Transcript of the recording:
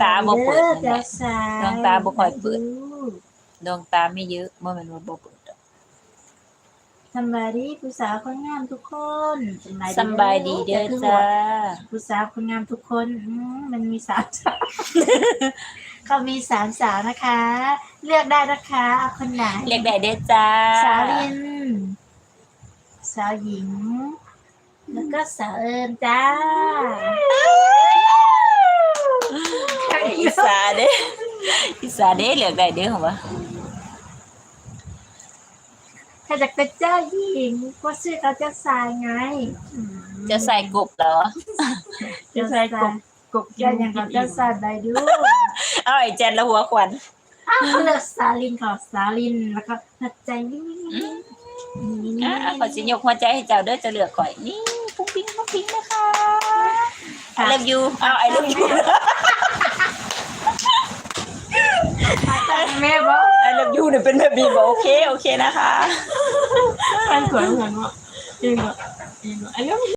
ຕາບໍ່ເປີດນັ້ນແຫຼະ ດວງຕາບໍ່ຄ່ອຍເປີດ ດວງຕາມີເຍອະ ບໍ່ແມ່ນວ່າບໍ່ເປີດດອກ. ສະບາຍດີຜູ້ສາວຄົນງາມທຸກຄົນ ສະບາຍດີເດີຈ້າ ຜູ້ສາວຄົນງາມທຸກຄົນ ອືມ ມັນມີສາມສາວ ເຂົາມີສາມສາວນະຄະ ເລືອກໄດ້ນະຄະ ເອົາຄົນໃດ ເລືອກໄດ້ເດີຈ້າ ສາວລິນ ສາວຍິງ ແລ້ວກໍສາວເອີນຈ້າ ອິດສາເດ້ ອິດສາເດ້ ເລືອກໄດ້ເດີຫວາ ຖ້າຢາກເປັນເຈົ້າຍິງ ກໍຊື້ເອົາເຈົ້າຊາຍໄງ ເຈົ້າຊາຍກົບເຫລອ ເຈົ້າຊາຍກົບ ກົບ ເຈົ້າຫຍັງກໍເຈົ້າຊາຍໄດ້ດູ ເອົາໄອ້ແຈັດລະຫົວຂວັນ ອ້າວ ເລືອກສາວລິນຂອງສາວລິນ ແລ້ວກໍຫົວໃຈ ນີ້ ນີ້ ນີ້ ນີ້ ອ່າ ຂ້ອຍຊິຍົກຫົວໃຈໃຫ້ເຈົ້າເດີ ເຈົ້າເລືອກຂ້ອຍ ນີ້ ປຸ້ງປິ້ງ ປຸ້ງປິ້ງ ເດີຄ່ະ I love you ອ້າວ I love you ແມ່ບອກ I love you ນີ້ເປັນແບບນີ້ບໍ ໂອເຄ ໂອເຄນະຄະ ອັນສວຍເໝືອນບໍ່ ເຫັນບໍ່ ເຫັນບໍ່ I love you